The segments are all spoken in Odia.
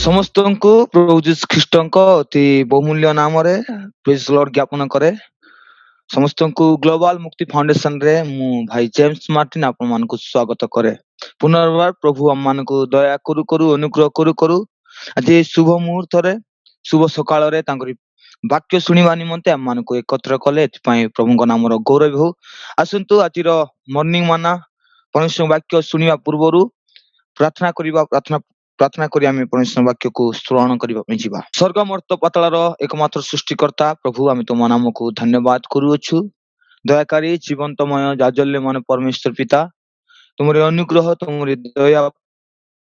ସମସ୍ତଙ୍କୁ ପ୍ରଭୁ ଯୀଶୁ ଖ୍ରୀଷ୍ଟଙ୍କ ଅତି ବହୁମୂଲ୍ୟ ନାମରେ ପ୍ରେଜ ଲର୍ଡ ଜ୍ଞାପନ କରେ। ସମସ୍ତଙ୍କୁ ଗ୍ଲୋବାଲ ମୁକ୍ତି ଫାଉଣ୍ଡେସନ ରେ ମୁଁ ଭାଇ ଜେମ୍ସ ମାର୍ଟିନ ଆପଣମାନଙ୍କୁ ସ୍ୱାଗତ କରେ। ପୁନର୍ବାର ପ୍ରଭୁ ଆମମାନଙ୍କୁ ଦୟା କରୁ କରୁ, ଅନୁଗ୍ରହ କରୁ କରୁ ଆଜି ଏହି ଶୁଭ ମୁହୂର୍ତ୍ତରେ, ଶୁଭ ସକାଳରେ ତାଙ୍କରି ବାକ୍ୟ ଶୁଣିବା ନିମନ୍ତେ ଆମମାନଙ୍କୁ ଏକତ୍ର କଲେ, ଏଥିପାଇଁ ପ୍ରଭୁଙ୍କ ନାମର ଗୌରବ ହେଉ। ଆସନ୍ତୁ ଆଜିର ମର୍ଣ୍ଣିଂ ମାନା ପରମେଶ୍ୱରଙ୍କ ବାକ୍ୟ ଶୁଣିବା ପୂର୍ବରୁ ପ୍ରାର୍ଥନା କରିବା। ପ୍ରାର୍ଥନା କରି ଆମେ ପରମେଶ୍ୱରଙ୍କ ବାକ୍ୟକୁ ଶ୍ରବଣ କରିବା ପାଇଁ ଯିବା। ସ୍ୱର୍ଗ, ମର୍ତ୍ତ୍ୟ, ପାତାଳର ଏକମାତ୍ର ସୃଷ୍ଟିକର୍ତ୍ତା ପ୍ରଭୁ, ଆମେ ତୁମ ନାମକୁ ଧନ୍ୟବାଦ କରୁଅଛୁ। ଦୟାକାରୀ, ଜୀବନ୍ତମୟ, ଜାଜଲ୍ୟମାନ ପରମେଶ୍ୱର ପିତା, ତୁମରି ଅନୁଗ୍ରହ, ତୁମରି ଦୟା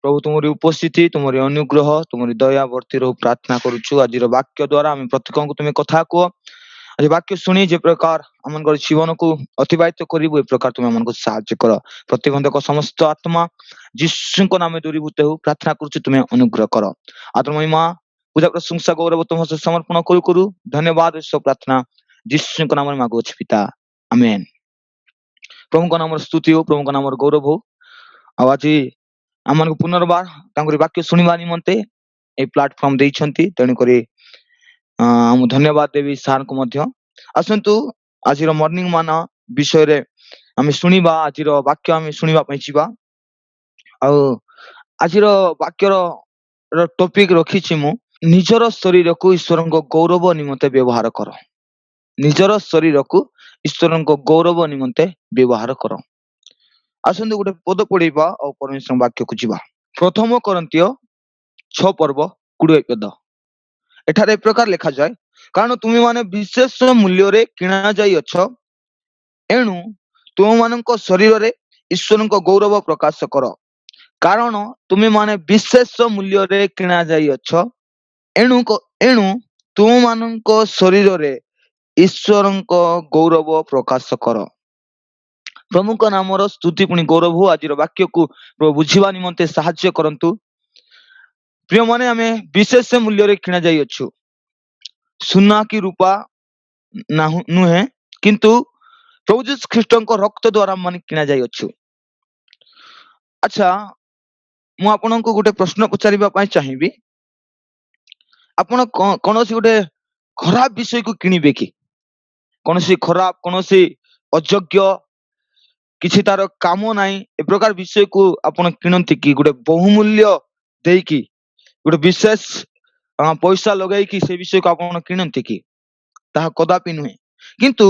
ପ୍ରଭୁ, ତୁମରି ଉପସ୍ଥିତି, ତୁମରି ଅନୁଗ୍ରହ, ତୁମରି ଦୟା ବର୍ତ୍ତି ରହୁ ପ୍ରାର୍ଥନା କରୁଛୁ। ଆଜିର ବାକ୍ୟ ଦ୍ଵାରା ଆମେ ପ୍ରତ୍ୟେକଙ୍କୁ ତୁମେ କଥା କୁହ। ଆଜି ବାକ୍ୟ ଶୁଣି ଯେ ପ୍ରକାର ଆମଙ୍କର ଜୀବନକୁ ଅତିବାହିତ କରିବୁ, ଏ ପ୍ରକାର ତୁମେ ଆମମାନଙ୍କୁ ସାହାଯ୍ୟ କର। ପ୍ରତିବନ୍ଧକ ସମସ୍ତ ଆତ୍ମା ଯୀଶୁଙ୍କ ନାମେ ଦୂରୀଭୂତ ହେଉ ପ୍ରାର୍ଥନା କରୁଛୁ। ତୁମେ ଅନୁଗ୍ରହ କର। ଆତ୍ମ ମହିମା, ପୂଜା, ପ୍ରଶଂସା, ଗୌରବ ତୁମ ସମର୍ପଣ କରୁ କରୁ ଧନ୍ୟବାଦ ସହ ପ୍ରାର୍ଥନା ଯୀଶୁଙ୍କ ନାମରେ ମାଗୁଅଛି ପିତା, ଆମେନ୍। ପ୍ରଭୁଙ୍କ ନାମର ସ୍ତୁତି ହଉ, ପ୍ରଭୁଙ୍କ ନାମର ଗୌରବ ହଉ। ଆଉ ଆଜି ଆମମାନଙ୍କୁ ପୁନର୍ବାର ତାଙ୍କରି ବାକ୍ୟ ଶୁଣିବା ନିମନ୍ତେ ଏଇ ପ୍ଲାଟଫର୍ମ ଦେଇଛନ୍ତି, ତେଣୁକରି ମୁଁ ଧନ୍ୟବାଦ ଦେବି ସାର୍ଙ୍କୁ ମଧ୍ୟ। ଆସନ୍ତୁ ଆଜିର ମର୍ଣ୍ଣିଂ ମାନା ବିଷୟରେ ଆମେ ଶୁଣିବା। ଆଜିର ବାକ୍ୟ ଆମେ ଶୁଣିବା ପାଇଁ ଯିବା। ଆଉ ଆଜିର ବାକ୍ୟର ଟପିକ ରଖିଛି ମୁଁ, ନିଜର ଶରୀରକୁ ଈଶ୍ୱରଙ୍କ ଗୌରବ ନିମନ୍ତେ ବ୍ୟବହାର କର। ନିଜର ଶରୀରକୁ ଈଶ୍ୱରଙ୍କ ଗୌରବ ନିମନ୍ତେ ବ୍ୟବହାର କର। ଆସନ୍ତୁ ଗୋଟେ ପଦ ପଢିବା ଆଉ ପରମେଶ୍ୱରଙ୍କ ବାକ୍ୟକୁ ଯିବା। ପ୍ରଥମ କରିନ୍ଥୀୟ 6 ପର୍ବ 20 ପଦ, ଏଠାରେ ଏ ପ୍ରକାର ଲେଖାଯାଏ, କାରଣ ତୁମେମାନେ ବିଶେଷ ମୂଲ୍ୟରେ କିଣା ଯାଇଅଛ, ଏଣୁ ତୁମମାନଙ୍କ ଶରୀରରେ ଈଶ୍ୱରଙ୍କ ଗୌରବ ପ୍ରକାଶ କର। କାରଣ ତୁମେମାନେ ବିଶେଷ ମୂଲ୍ୟରେ କିଣା ଯାଇଅଛ, ଏଣୁ ତୁମମାନଙ୍କ ଶରୀରରେ ଈଶ୍ୱରଙ୍କ ଗୌରବ ପ୍ରକାଶ କର। ପ୍ରଭୁଙ୍କ ନାମର ସ୍ତୁତି ପୁଣି ଗୌରବ ହଉ। ଆଜିର ବାକ୍ୟକୁ ପ୍ରଭୁ ବୁଝିବା ନିମନ୍ତେ ସାହାଯ୍ୟ କରନ୍ତୁ। ପ୍ରିୟମାନେ, ଆମେ ବିଶେଷ ମୂଲ୍ୟରେ କିଣା ଯାଇଅଛୁ। ସୁନା କି ରୂପା ନୁହେଁ, କିନ୍ତୁ ପ୍ରଭୁ ଯୀଶୁ ଖ୍ରୀଷ୍ଟଙ୍କ ରକ୍ତ ଦ୍ଵାରା ମାନେ କିଣା ଯାଇଅଛୁ। ଆଚ୍ଛା, ମୁଁ ଆପଣଙ୍କୁ ଗୋଟେ ପ୍ରଶ୍ନ ପଚାରିବା ପାଇଁ ଚାହିଁବି। ଆପଣ କୌଣସି ଗୋଟେ ଖରାପ ବିଷୟକୁ କିଣିବେ କି? କୌଣସି ଖରାପ, କୌଣସି ଅଯୋଗ୍ୟ, କିଛି ତାର କାମ ନାହିଁ, ଏ ପ୍ରକାର ବିଷୟକୁ ଆପଣ କିଣନ୍ତି କି? ଗୋଟେ ବହୁମୂଲ୍ୟ ଦେଇକି, ଗୋଟେ ବିଶେଷ ପଇସା ଲଗେଇକି ସେ ବିଷୟକୁ ଆପଣ କିଣନ୍ତି କି? ତାହା କଦାପି ନୁହେଁ। କିନ୍ତୁ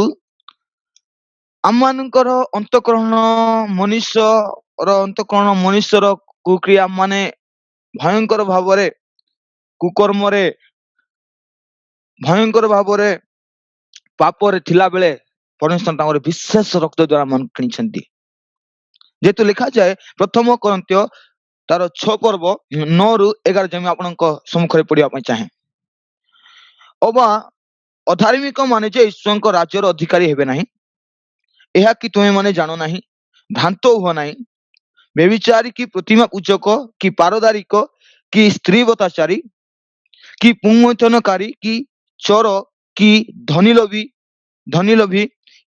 ଆମମାନଙ୍କର ଅନ୍ତଃକରଣ, ମନୁଷ୍ୟର ଅନ୍ତଃକରଣ, ମନୁଷ୍ୟର କୁକ୍ରିୟା ମାନେ ଭୟଙ୍କର ଭାବରେ କୁକର୍ମରେ, ଭୟଙ୍କର ଭାବରେ ପାପରେ ଥିଲା ବେଳେ ପରମେଶ୍ୱର ତାଙ୍କର ବିଶେଷ ରକ୍ତ ଦ୍ଵାରା ମନ କିଣିଛନ୍ତି। ଯେହେତୁ ଲେଖାଯାଏ ପ୍ରଥମ କରିନ୍ଥୀୟ ତାର 6 ପର୍ବ 9ରୁ 11 ଯାଏ, ମୁଁ ଆପଣଙ୍କ ସମ୍ମୁଖରେ ପଢିବା ପାଇଁ ଚାହେଁ। ଅବା ଅଧାର୍ମିକ ମାନେ ଯେ ଈଶ୍ୱରଙ୍କ ରାଜ୍ୟର ଅଧିକାରୀ ହେବେ ନାହିଁ, ଏହା କି ତୁମେ ମାନେ ଜାଣ ନାହିଁ? ଭ୍ରାନ୍ତ ହୁଅ ନାହିଁ। ବ୍ୟଭିଚାରୀ କି ପ୍ରତିମା ପୂଜକ କି ପାରଦାରିକ କି ସ୍ତ୍ରୀବତାଚାରୀ କି ପୁଂମୈଥୁନକାରୀ କି ଚୋର କି ଧନୀଲୋଭୀ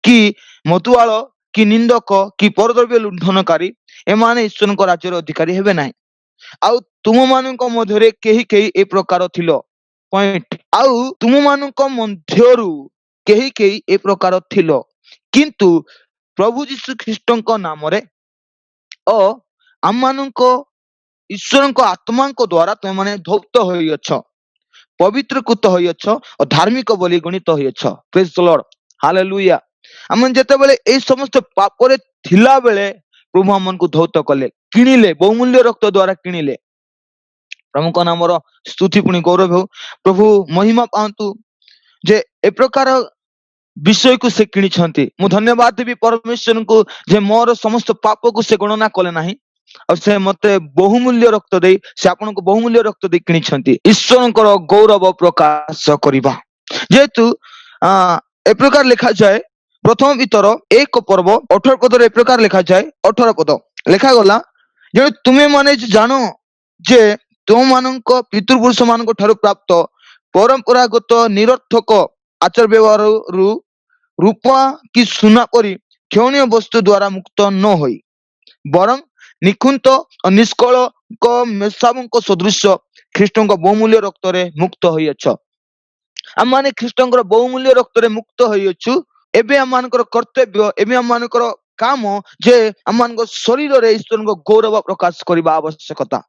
କି ମତୁଆଳ କି ନିନ୍ଦକ କି ପରଦ୍ରବ୍ୟ ଲୁଣ୍ଠନକାରୀ, ଏମାନେ ଈଶ୍ୱରଙ୍କ ରାଜ୍ୟର ଅଧିକାରୀ ହେବେ ନାହିଁ। ଆଉ ତୁମମାନଙ୍କ ମଧ୍ୟରେ କେହି କେହି ଏ ପ୍ରକାର ଥିଲ। ପଏଣ୍ଟ। ଆଉ ତୁମମାନଙ୍କ ମଧ୍ୟରୁ କେହି କେହି ଏ ପ୍ରକାର ଥିଲ, କିନ୍ତୁ ପ୍ରଭୁ ଯୀଶୁ ଖ୍ରୀଷ୍ଟଙ୍କ ନାମରେ ଓ ଆମମାନଙ୍କ ଈଶ୍ୱରଙ୍କ ଆତ୍ମାଙ୍କ ଦ୍ଵାରା ତୁମେମାନେ ଧୌତ ହୋଇଅଛ, ପବିତ୍ରକୃତ ହୋଇଅଛ ଓ ଧାର୍ମିକ ବୋଲି ଗଣିତ ହୋଇଅଛ। ପ୍ରେଜ ଦ ଲର୍ଡ, ହାଲେଲୁୟା। ଆମେ ଯେତେବେଳେ ଏଇ ସମସ୍ତ ପାପରେ ଥିଲା ବେଳେ ପ୍ରଭୁ ଆମମାନଙ୍କୁ ଧୌତ କଲେ, କିଣିଲେ, ବହୁମୂଲ୍ୟ ରକ୍ତ ଦ୍ଵାରା କିଣିଲେ। ପ୍ରଭୁଙ୍କ ନାମର ସ୍ତୁତି ପୁଣି ଗୌରବ ହେଉ। ପ୍ରଭୁ ମହିମା ପାଆନ୍ତୁ ଯେ ଏ ପ୍ରକାର ବିଷୟକୁ ସେ କିଣିଛନ୍ତି। ମୁଁ ଧନ୍ୟବାଦ ଦେବି ପରମେଶ୍ୱରଙ୍କୁ ଯେ ମୋର ସମସ୍ତ ପାପକୁ ସେ ଗଣନା କଲେ ନାହିଁ ଆଉ ସେ ମତେ ବହୁମୂଲ୍ୟ ରକ୍ତ ଦେଇ, ସେ ଆପଣଙ୍କୁ ବହୁମୂଲ୍ୟ ରକ୍ତ ଦେଇ କିଣିଛନ୍ତି ଈଶ୍ୱରଙ୍କର ଗୌରବ ପ୍ରକାଶ କରିବା। ଯେହେତୁ ଏ ପ୍ରକାର ଲେଖାଯାଏ ପ୍ରଥମ ପିତର 1 ପର୍ବ 18 ପଦରେ, ଏ ପ୍ରକାର ଲେଖାଯାଏ, 18 ପଦ ଲେଖାଗଲା ଯେ, ତୁମେ ମାନେ ଜାଣ ଯେ ତୁମମାନଙ୍କ ପିତୃପୁରୁଷ ମାନଙ୍କ ଠାରୁ ପ୍ରାପ୍ତ ପରମ୍ପରାଗତ ନିରର୍ଥକ ଆଚାର ବ୍ୟବହାରରୁ ରୂପା କି ସୁନା ପରି କ୍ଷୟଣୀୟ ବସ୍ତୁ ଦ୍ଵାରା ମୁକ୍ତ ନ ହୋଇ, ବରଂ ନିଖୁନ୍ତ ଓ ନିଷ୍କଳଙ୍କ ମେଷଶାବକ ସଦୃଶ ଖ୍ରୀଷ୍ଟଙ୍କ ବହୁମୂଲ୍ୟ ରକ୍ତରେ ମୁକ୍ତ ହୋଇଅଛ। ଆମମାନେ ଖ୍ରୀଷ୍ଟଙ୍କର ବହୁମୂଲ୍ୟ ରକ୍ତରେ ମୁକ୍ତ ହୋଇଅଛୁ। ଏବେ ଆମମାନଙ୍କର କର୍ତ୍ତବ୍ୟ, ଏବେ ଆମମାନଙ୍କର କାମ ଯେ ଆମମାନଙ୍କ ଶରୀରରେ ଈଶ୍ୱରଙ୍କ ଗୌରବ ପ୍ରକାଶ କରିବା ଆବଶ୍ୟକତା।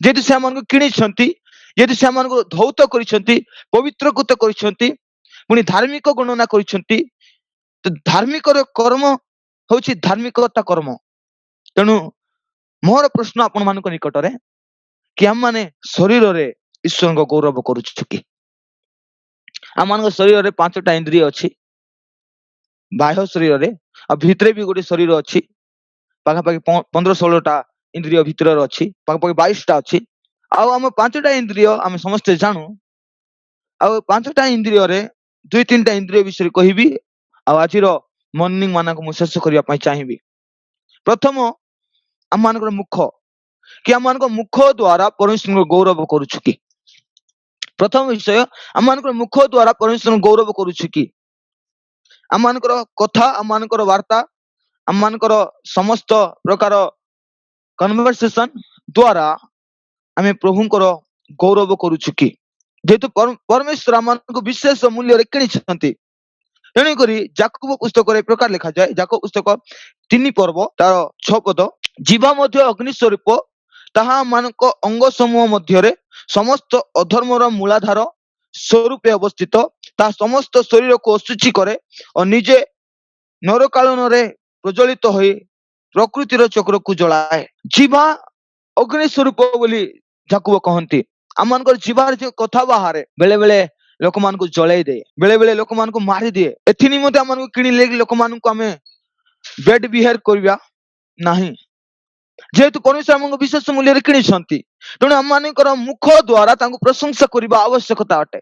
ଯେହେତୁ ସେ ଆମମାନଙ୍କୁ କିଣିଛନ୍ତି, ଯେହେତୁ ସେ ଆମମାନଙ୍କୁ ଧୌତ କରିଛନ୍ତି, ପବିତ୍ରକୃତ କରିଛନ୍ତି, ପୁଣି ଧାର୍ମିକ ଗଣନା କରିଛନ୍ତି, ତ ଧାର୍ମିକର କର୍ମ ହଉଛି ଧାର୍ମିକତା କର୍ମ। ତେଣୁ ମୋର ପ୍ରଶ୍ନ ଆପଣମାନଙ୍କ ନିକଟରେ କି ଆମମାନେ ଶରୀରରେ ଈଶ୍ୱରଙ୍କ ଗୌରବ କରୁଛୁ କି? ଆମମାନଙ୍କ ଶରୀରରେ 5ଟା ଇନ୍ଦ୍ରିୟ ଅଛି ବାହ୍ୟ ଶରୀରରେ, ଆଉ ଭିତରେ ବି ଗୋଟେ ଶରୀର ଅଛି। ପାଖାପାଖି 15-16ଟା ଇନ୍ଦ୍ରିୟ ଭିତରେ ଅଛି, ପାଖାପାଖି 22ଟା ଅଛି। ଆଉ ଆମ 5ଟା ଇନ୍ଦ୍ରିୟ ଆମେ ସମସ୍ତେ ଜାଣୁ। ଆଉ 5ଟା ଇନ୍ଦ୍ରିୟରେ 2-3ଟା ଇନ୍ଦ୍ରିୟ ବିଷୟରେ କହିବି, ଆଉ ଆଜିର ମର୍ଣ୍ଣିଂ ମାନଙ୍କୁ ମୁଁ ଶେଷ କରିବା ପାଇଁ ଚାହିଁବି। ପ୍ରଥମ, ଆମମାନଙ୍କର ମୁଖ, କି ଆମମାନଙ୍କ ମୁଖ ଦ୍ଵାରା ପରମେଶ୍ୱରଙ୍କ ଗୌରବ କରୁଛୁ କି? ପ୍ରଥମ ବିଷୟ, ଆମମାନଙ୍କର ମୁଖ ଦ୍ଵାରା ପରମେଶ୍ୱରଙ୍କ ଗୌରବ କରୁଛୁ କି? ଆମମାନଙ୍କର କଥା, ଆମମାନଙ୍କର ବାର୍ତ୍ତା, ଆମମାନଙ୍କର ସମସ୍ତ ପ୍ରକାର କନଭରସେସନ ଦ୍ଵାରା ଆମେ ପ୍ରଭୁଙ୍କର ଗୌରବ କରୁଛୁ କି? ଯେହେତୁ ପରମେଶ୍ୱର ଆମମାନଙ୍କୁ ବିଶେଷ ମୂଲ୍ୟରେ କିଣିଛନ୍ତି, ତେଣୁକରି ଯାକୁବ ପୁସ୍ତକରେ ଏ ପ୍ରକାର ଲେଖାଯାଏ। ଯାକୁବ ପୁସ୍ତକ 3 ପର୍ବ ତାର 6 ପଦ, ଜିଭ ମଧ୍ୟ ଅଗ୍ନି ସ୍ୱରୂପ, ତାହା ମାନଙ୍କ ଅଙ୍ଗ ସମୂହ ମଧ୍ୟରେ ସମସ୍ତ ଅଧର୍ମର ମୂଳାଧାର ସ୍ୱରୂପେ ଅବସ୍ଥିତ, ତାହା ସମସ୍ତ ଶରୀରକୁ ଅଶୁଚି କରେ ଓ ନିଜେ ନରକାଳନରେ ପ୍ରଜ୍ୱଳିତ ହୋଇ ପ୍ରକୃତିର ଚକ୍ରକୁ ଜଳାଏ। ଜିଭା ଅଗ୍ନି ସ୍ୱରୂପ ବୋଲି ଯାକୁବ କହନ୍ତି। ଆମମାନଙ୍କର ଜିଭାରେ ଯୋଉ କଥା ବାହାରେ, ବେଳେ ବେଳେ ଲୋକମାନଙ୍କୁ ଜଳେଇ ଦିଏ, ବେଳେ ବେଳେ ଲୋକମାନଙ୍କୁ ମାରିଦିଏ। ଏଥି ନିମନ୍ତେ ଆମମାନଙ୍କୁ କିଣିଲେ କି ଲୋକମାନଙ୍କୁ ଆମେ ବେଡ ବିହେଭ କରିବା ନାହିଁ। ଯେହେତୁ ପରମେଶ୍ୱର ଆମକୁ ବିଶେଷ ମୂଲ୍ୟରେ କିଣିଛନ୍ତି, ତେଣୁ ଆମମାନଙ୍କର ମୁଖ ଦ୍ଵାରା ତାଙ୍କୁ ପ୍ରଶଂସା କରିବା ଆବଶ୍ୟକତା ଅଟେ,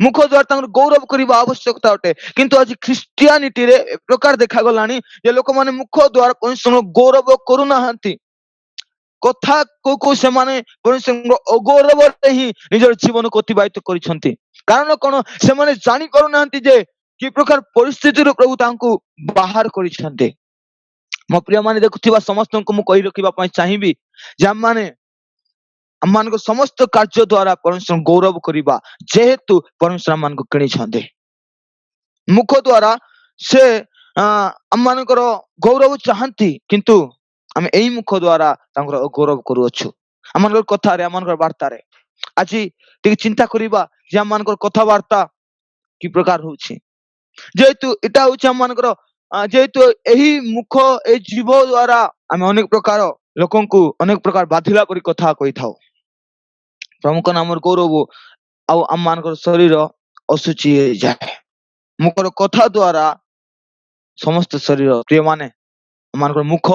ମୁଖ ଦ୍ଵାରା ତାଙ୍କର ଗୌରବ କରିବା ଆବଶ୍ୟକତା ଅଟେ। କିନ୍ତୁ ଆଜି ଖ୍ରୀଷ୍ଟିଆନିଟିରେ ଏ ପ୍ରକାର ଦେଖାଗଲାଣି ଯେ ଲୋକମାନେ ମୁଖ ଦ୍ଵାରା ପରମେଶ୍ୱରଙ୍କ ଗୌରବ କରୁନାହାନ୍ତି। କଥା କୋଉ କୋଉ ସେମାନେ ପରମେଶ୍ୱରଙ୍କ ଅଗୌରବରେ ହିଁ ନିଜର ଜୀବନକୁ ଅତିବାହିତ କରିଛନ୍ତି। କାରଣ କଣ? ସେମାନେ ଜାଣି ପାରୁନାହାନ୍ତି ଯେ କି ପ୍ରକାର ପରିସ୍ଥିତିରୁ ପ୍ରଭୁ ତାଙ୍କୁ ବାହାର କରିଛନ୍ତି। ମୋ ପ୍ରିୟମାନେ, ଦେଖୁଥିବା ସମସ୍ତଙ୍କୁ ମୁଁ କହି ରଖିବା ପାଇଁ ଚାହିଁବି ଯେ ଆମମାନେ ଆମମାନଙ୍କ ସମସ୍ତ କାର୍ଯ୍ୟ ଦ୍ଵାରା ପରମେଶ୍ୱରଙ୍କୁ ଗୌରବ କରିବା, ଯେହେତୁ ପରମେଶ୍ୱର ଆମମାନଙ୍କୁ କିଣିଛନ୍ତି। ମୁଖ ଦ୍ଵାରା ସେ ଆମମାନଙ୍କର ଗୌରବ ଚାହାନ୍ତି, କିନ୍ତୁ ଆମେ ଏଇ ମୁଖ ଦ୍ଵାରା ତାଙ୍କର ଗୌରବ କରୁଅଛୁ ଆମମାନଙ୍କର କଥାରେ, ଆମମାନଙ୍କର ବାର୍ତ୍ତାରେ। ଆଜି ଟିକେ ଚିନ୍ତା କରିବା ଯେ ଆମମାନଙ୍କର କଥାବାର୍ତ୍ତା କି ପ୍ରକାର ହଉଛି। ଯେହେତୁ ଏଇଟା ହଉଛି ଆମମାନଙ୍କର, ଯେହେତୁ ଏହି ମୁଖ, ଏଇ ଜିଭ ଦ୍ଵାରା ଆମେ ଅନେକ ପ୍ରକାର ଲୋକଙ୍କୁ ଅନେକ ପ୍ରକାର ବାଧିଲା ପରି କଥା କହିଥାଉ। ପ୍ରଭୁଙ୍କ ନାମର ଗୌରବ ଆଉ ଆମମାନଙ୍କର ଶରୀର ଅଶୁଚି ହେଇଯାଏ ମୁଖର କଥା ଦ୍ଵାରା ସମସ୍ତ ଶରୀର। ପ୍ରିୟମାନେ, ଆମମାନଙ୍କର ମୁଖ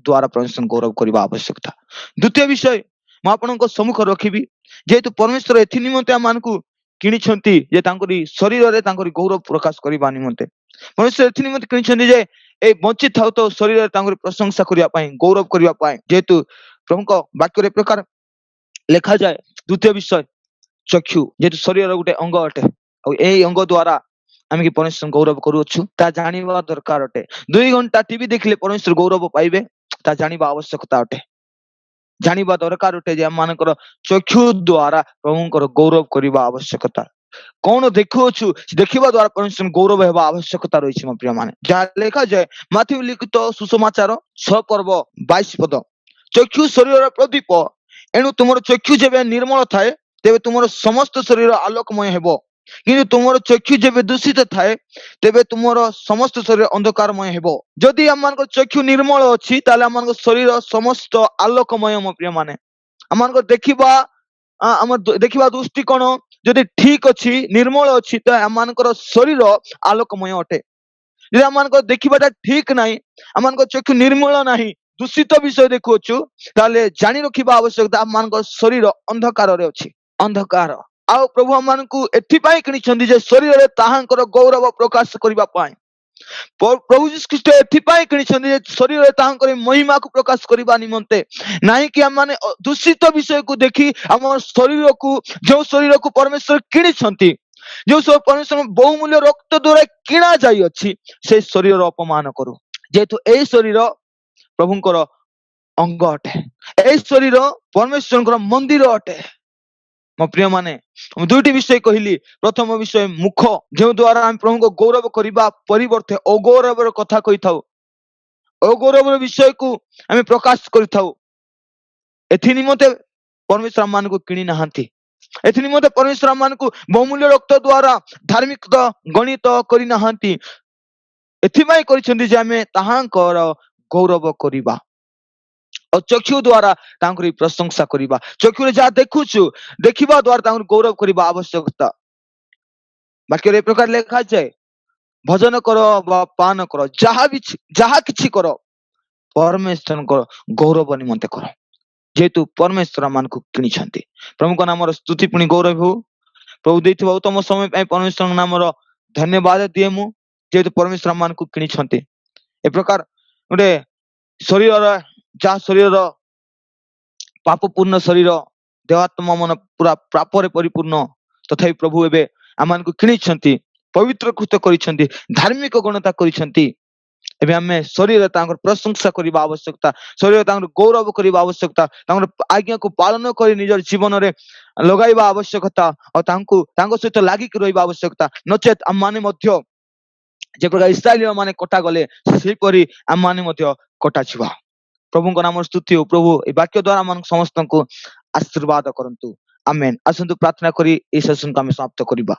ଦ୍ଵାରା ପରମେଶ୍ୱର ଗୌରବ କରିବା ଆବଶ୍ୟକତା। ଦ୍ୱିତୀୟ ବିଷୟ ମୁଁ ଆପଣଙ୍କ ସମ୍ମୁଖ ରଖିବି, ଯେହେତୁ ପରମେଶ୍ୱର ଏଥି ନିମନ୍ତେ ଆମମାନଙ୍କୁ କିଣିଛନ୍ତି ଯେ ତାଙ୍କରି ଶରୀରରେ ତାଙ୍କରି ଗୌରବ ପ୍ରକାଶ କରିବା ନିମନ୍ତେ। ପରମେଶ୍ୱର ଏଥି ନିମନ୍ତେ କିଣିଛନ୍ତି ଯେ ଏଇ ବଞ୍ଚିଥାଉ ତ ଶରୀରରେ ତାଙ୍କରି ପ୍ରଶଂସା କରିବା ପାଇଁ, ଗୌରବ କରିବା ପାଇଁ। ଯେହେତୁ ପ୍ରଭୁଙ୍କ ବାକ୍ୟରେ ଏ ପ୍ରକାର ଲେଖାଯାଏ। ଦ୍ୱିତୀୟ ବିଷୟ ଚକ୍ଷୁ, ଯେହେତୁ ଶରୀରର ଗୋଟେ ଅଙ୍ଗ ଅଟେ, ଆଉ ଏଇ ଅଙ୍ଗ ଦ୍ଵାରା ଆମେ କି ପରମେଶ୍ୱର ଗୌରବ କରୁଅଛୁ ତା ଜାଣିବା ଦରକାର ଅଟେ। 2 ଘଣ୍ଟା ଟିଭି ଦେଖିଲେ ପରମେଶ୍ୱର ଗୌରବ ପାଇବେ ତା ଜାଣିବା ଆବଶ୍ୟକତା ଅଟେ। ଜାଣିବା ଦରକାର ଅଟେ ଯେ ଆମମାନଙ୍କର ଚକ୍ଷୁ ଦ୍ଵାରା ପ୍ରଭୁଙ୍କର ଗୌରବ କରିବା ଆବଶ୍ୟକତା। କଣ ଦେଖୁଅଛୁ ଦେଖିବା ଦ୍ଵାରା ପରମେଶ୍ୱର ଗୌରବ ହେବା ଆବଶ୍ୟକତା ରହିଛି ମୋ ପ୍ରିୟମାନେ। ଯାହା ଲେଖାଯାଏ ମାଥିଉ ଲିଖିତ ସୁସମାଚାର 6 ପର୍ବ 22 ପଦ, ଚକ୍ଷୁ ଶରୀରର ପ୍ରଦୀପ, ଏଣୁ ତୁମର ଚକ୍ଷୁ ଯେବେ ନିର୍ମଳ ଥାଏ ତେବେ ତୁମର ସମସ୍ତ ଶରୀର ଆଲୋକମୟ ହେବ, କିନ୍ତୁ ତୁମର ଚକ୍ଷୁ ଯେବେ ଦୂଷିତ ଥାଏ ତେବେ ତୁମର ସମସ୍ତ ଶରୀର ଅନ୍ଧକାରମୟ ହେବ। ଯଦି ଆମମାନଙ୍କ ଚକ୍ଷୁ ନିର୍ମଳ ଅଛି ତାହେଲେ ଆମମାନଙ୍କ ଶରୀର ସମସ୍ତ ଆଲୋକମୟ ମୋ ପ୍ରିୟମାନେ। ଆମମାନଙ୍କ ଦେଖିବା, ଆମ ଦେଖିବା ଦୃଷ୍ଟିକୋଣ ଯଦି ଠିକ ଅଛି, ନିର୍ମଳ ଅଛି, ତ ଆମମାନଙ୍କର ଶରୀର ଆଲୋକମୟ ଅଟେ। ଯଦି ଆମମାନଙ୍କର ଦେଖିବାଟା ଠିକ ନାହିଁ, ଆମମାନଙ୍କ ଚକ୍ଷୁ ନିର୍ମଳ ନାହିଁ, ଦୂଷିତ ବିଷୟ ଦେଖୁଅଛୁ, ତାହେଲେ ଜାଣି ରଖିବା ଆବଶ୍ୟକତା ଆମମାନଙ୍କ ଶରୀର ଅନ୍ଧକାରରେ ଅଛି, ଅନ୍ଧକାର। ଆଉ ପ୍ରଭୁ ଆମମାନଙ୍କୁ ଏଥିପାଇଁ କିଣିଛନ୍ତି ଯେ ଶରୀରରେ ତାହାଙ୍କର ଗୌରବ ପ୍ରକାଶ କରିବା ପାଇଁ। ପ୍ରଭୁ ଯୀଶୁ ଖ୍ରୀଷ୍ଟ ଏଥିପାଇଁ କିଣିଛନ୍ତି ଯେ ଶରୀରରେ ତାହାଙ୍କର ମହିମାକୁ ପ୍ରକାଶ କରିବା ନିମନ୍ତେ, ନାହିଁ କି ଆମମାନେ ଦୂଷିତ ବିଷୟକୁ ଦେଖି ଆମ ଶରୀରକୁ, ଯେଉଁ ଶରୀରକୁ ପରମେଶ୍ୱର କିଣିଛନ୍ତି, ଯେଉଁ ସବୁ ପରମେଶ୍ୱର ବହୁମୂଲ୍ୟ ରକ୍ତ ଦ୍ଵାରା କିଣା ଯାଇଅଛି, ସେ ଶରୀରର ଅପମାନ କରୁ। ଯେହେତୁ ଏଇ ଶରୀର ପ୍ରଭୁଙ୍କର ଅଙ୍ଗ ଅଟେ, ଏଇ ଶରୀର ପରମେଶ୍ୱରଙ୍କର ମନ୍ଦିର ଅଟେ। ମୋ ପ୍ରିୟମାନେ, ମୁଁ ଦୁଇଟି ବିଷୟ କହିଲି। ପ୍ରଥମ ବିଷୟ ମୁଖ, ଯେଉଁ ଦ୍ୱାରା ଆମେ ପ୍ରଭୁଙ୍କ ଗୌରବ କରିବା ପରିବର୍ତ୍ତେ ଅଗୌରବର କଥା କହିଥାଉ, ଅଗୌରବର ବିଷୟକୁ ଆମେ ପ୍ରକାଶ କରିଥାଉ। ଏଥି ନିମନ୍ତେ ପରମେଶ୍ୱର ଆମମାନଙ୍କୁ କିଣି ନାହାନ୍ତି। ଏଥି ନିମନ୍ତେ ପରମେଶ୍ୱର ଆମମାନଙ୍କୁ ବହୁମୂଲ୍ୟ ରକ୍ତ ଦ୍ୱାରା ଧାର୍ମିକ ଗଣିତ କରିନାହାନ୍ତି। ଏଥିପାଇଁ କରିଛନ୍ତି ଯେ ଆମେ ତାହାଙ୍କର ଗୌରବ କରିବା ଆଉ ଚକ୍ଷୁ ଦ୍ୱାରା ତାଙ୍କର ପ୍ରଶଂସା କରିବା। ଚକ୍ଷୁରେ ଯାହା ଦେଖୁଛୁ, ଦେଖିବା ଦ୍ୱାରା ତାଙ୍କର ଗୌରବ କରିବା ଆବଶ୍ୟକତା। ବାକ୍ୟରେ ଏ ପ୍ରକାର ଲେଖାଯାଏ, ଭୋଜନ କର ବା ପାନ କର, ଯାହା ବି ଯାହା କିଛି କର, ପରମେଶ୍ୱରଙ୍କ ଗୌରବ ନିମନ୍ତେ କର, ଯେହେତୁ ପରମେଶ୍ୱର ଆମମାନଙ୍କୁ କିଣିଛନ୍ତି। ପ୍ରଭୁଙ୍କ ନାମର ସ୍ତୁତି ପୁଣି ଗୌରବ ହେଉ। ପ୍ରଭୁ ଦେଇଥିବା ଉତ୍ତମ ସମୟ ପାଇଁ ପରମେଶ୍ୱରଙ୍କ ନାମର ଧନ୍ୟବାଦ ଦିଏ ମୁଁ, ଯେହେତୁ ପରମେଶ୍ୱର ଆମମାନଙ୍କୁ କିଣିଛନ୍ତି। ଏ ପ୍ରକାର ଗୋଟେ ଶରୀରର, ଯାହା ଶରୀରର ପାପପୂର୍ଣ୍ଣ ଶରୀର, ଦେହାତ୍ମା ମନ ପୁରା ପାପରେ ପରିପୂର୍ଣ୍ଣ, ତଥାପି ପ୍ରଭୁ ଏବେ ଆମମାନଙ୍କୁ କିଣିଛନ୍ତି, ପବିତ୍ରକୃତ କରିଛନ୍ତି, ଧାର୍ମିକ ଗଣତା କରିଛନ୍ତି। ଏବେ ଆମେ ଶରୀର ତାଙ୍କର ପ୍ରଶଂସା କରିବା ଆବଶ୍ୟକତା, ଶରୀର ତାଙ୍କର ଗୌରବ କରିବା ଆବଶ୍ୟକତା, ତାଙ୍କର ଆଜ୍ଞାକୁ ପାଳନ କରି ନିଜର ଜୀବନରେ ଲଗାଇବା ଆବଶ୍ୟକତା ଆଉ ତାଙ୍କୁ ତାଙ୍କ ସହିତ ଲାଗିକି ରହିବା ଆବଶ୍ୟକତା। ନଚେତ ଆମମାନେ ମଧ୍ୟ ଯେ ପ୍ରକାର ଇସ୍ରାଏଲୀୟ ମାନେ କଟାଗଲେ, ସେହିପରି ଆମମାନେ ମଧ୍ୟ କଟାଯିବା। ପ୍ରଭୁଙ୍କ ନାମର ସ୍ତୁତି ହଉ। ପ୍ରଭୁ ଏ ବାକ୍ୟ ଦ୍ୱାରା ଆମମାନଙ୍କୁ ସମସ୍ତଙ୍କୁ ଆଶୀର୍ବାଦ କରନ୍ତୁ। ଆମେନ୍। ଆସନ୍ତୁ, ପ୍ରାର୍ଥନା କରି ଏଇ ସେସନକୁ ଆମେ ସମାପ୍ତ କରିବା।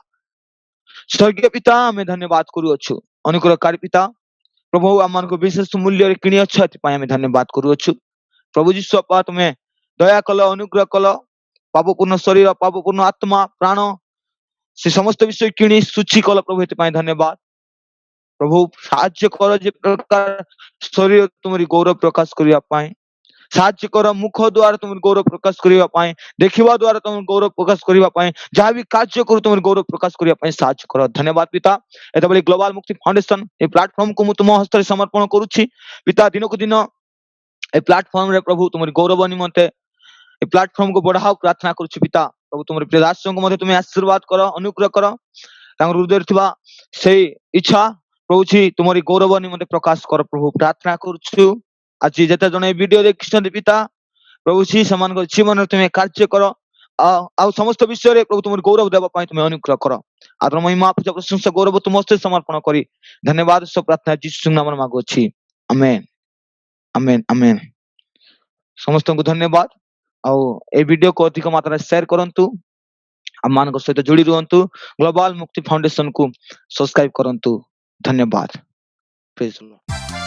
ସ୍ୱର୍ଗୀୟ ପିତା, ଆମେ ଧନ୍ୟବାଦ କରୁଅଛୁ। ଅନୁଗ୍ରହକାରୀ ପିତା, ପ୍ରଭୁ, ଆମମାନଙ୍କୁ ବିଶେଷ ମୂଲ୍ୟରେ କିଣିଅଛ, ଏଥିପାଇଁ ଆମେ ଧନ୍ୟବାଦ କରୁଅଛୁ। ପ୍ରଭୁ ଯୀଶୁ ବାପା, ତୁମେ ଦୟା କଲ, ଅନୁଗ୍ରହ କଲ, ପାପପୂର୍ଣ୍ଣ ଶରୀର, ପାପପୂର୍ଣ୍ଣ ଆତ୍ମା, ପ୍ରାଣ, ସେ ସମସ୍ତ ବିଷୟ କିଣି ଶୁଚି କଲ ପ୍ରଭୁ, ଏଥିପାଇଁ ଧନ୍ୟବାଦ। ପ୍ରଭୁ, ସାହାଯ୍ୟ କର ଯେ ପ୍ରକାର ଶରୀର ତୁମରି ଗୌରବ ପ୍ରକାଶ କରିବା ପାଇଁ ସାହାଯ୍ୟ କର, ମୁଖ ଦ୍ୱାରା ତୁମର ଗୌରବ ପ୍ରକାଶ କରିବା ପାଇଁ, ଦେଖିବା ଦ୍ୱାରା ତୁମର ଗୌରବ ପ୍ରକାଶ କରିବା ପାଇଁ, ଯାହା ବି କାର୍ଯ୍ୟ କରୁ ତୁମର ଗୌରବ ପ୍ରକାଶ କରିବା ପାଇଁ ସାହାଯ୍ୟ କର। ଧନ୍ୟବାଦ ପିତା। ଏତେବେଳେ ଗ୍ଲୋବାଲ ମୁକ୍ତି ଫାଉଣ୍ଡେସନ ଏ ପ୍ଲାଟଫର୍ମକୁ ମୁଁ ତୁମ ହସ୍ତରେ ସମର୍ପଣ କରୁଛି ପିତା। ଦିନକୁ ଦିନ ଏ ପ୍ଲାଟଫର୍ମରେ ପ୍ରଭୁ ତୁମର ଗୌରବ ନିମନ୍ତେ ଏ ପ୍ଲାଟଫର୍ମକୁ ବଢାଅ, ପ୍ରାର୍ଥନା କରୁଛି ପିତା। ପ୍ରଭୁ, ତୁମର ପ୍ରିୟ ଦାସଙ୍କୁ ମଧ୍ୟ ତୁମେ ଆଶୀର୍ବାଦ କର, ଅନୁଗ୍ରହ କର। ତାଙ୍କ ହୃଦୟରେ ଥିବା ସେଇ ଇଚ୍ଛା ପ୍ରଭୁ ତୁମରି ଗୌରବ ନିମନ୍ତେ ପ୍ରକାଶ କର ପ୍ରଭୁ, ପ୍ରାର୍ଥନା କରୁଛୁ। ଆଜି ଯେତେ ଜଣ ଏ ଭିଡିଓ ଦେଖିଛନ୍ତି ପିତା, ପ୍ରଭୁ ସେମାନଙ୍କ ଜୀବନରେ ତୁମେ କାର୍ଯ୍ୟ କର ଆଉ ସମସ୍ତ ବିଷୟରେ ପ୍ରଭୁ ତୁମର ଗୌରବ ଦେବା ପାଇଁ ତୁମେ ଅନୁଗ୍ରହ କର। ଆଦର, ମହିମା, ପୂଜା, ପ୍ରଶଂସା, ଗୌରବ ତୁମ ହସ୍ତରେ ସମର୍ପଣ କରି ଧନ୍ୟବାଦ ସହ ପ୍ରାର୍ଥନା ଯୀଶୁ ନାମରେ ମାଗୁଅଛି। ଆମେନ୍, ଆମେନ୍, ଆମେନ୍। ସମସ୍ତଙ୍କୁ ଧନ୍ୟବାଦ ଆଉ ଏଇ ଭିଡିଓକୁ ଅଧିକ ମାତ୍ରାରେ ସେୟାର କରନ୍ତୁ, ଆମମାନଙ୍କ ସହିତ ଯୋଡି ରୁହନ୍ତୁ, ଗ୍ଲୋବାଲ ମୁକ୍ତି ଫାଉଣ୍ଡେସନକୁ ସବସ୍କ୍ରାଇବ କରନ୍ତୁ। ଧନ୍ୟବାଦ। Praise the Lord.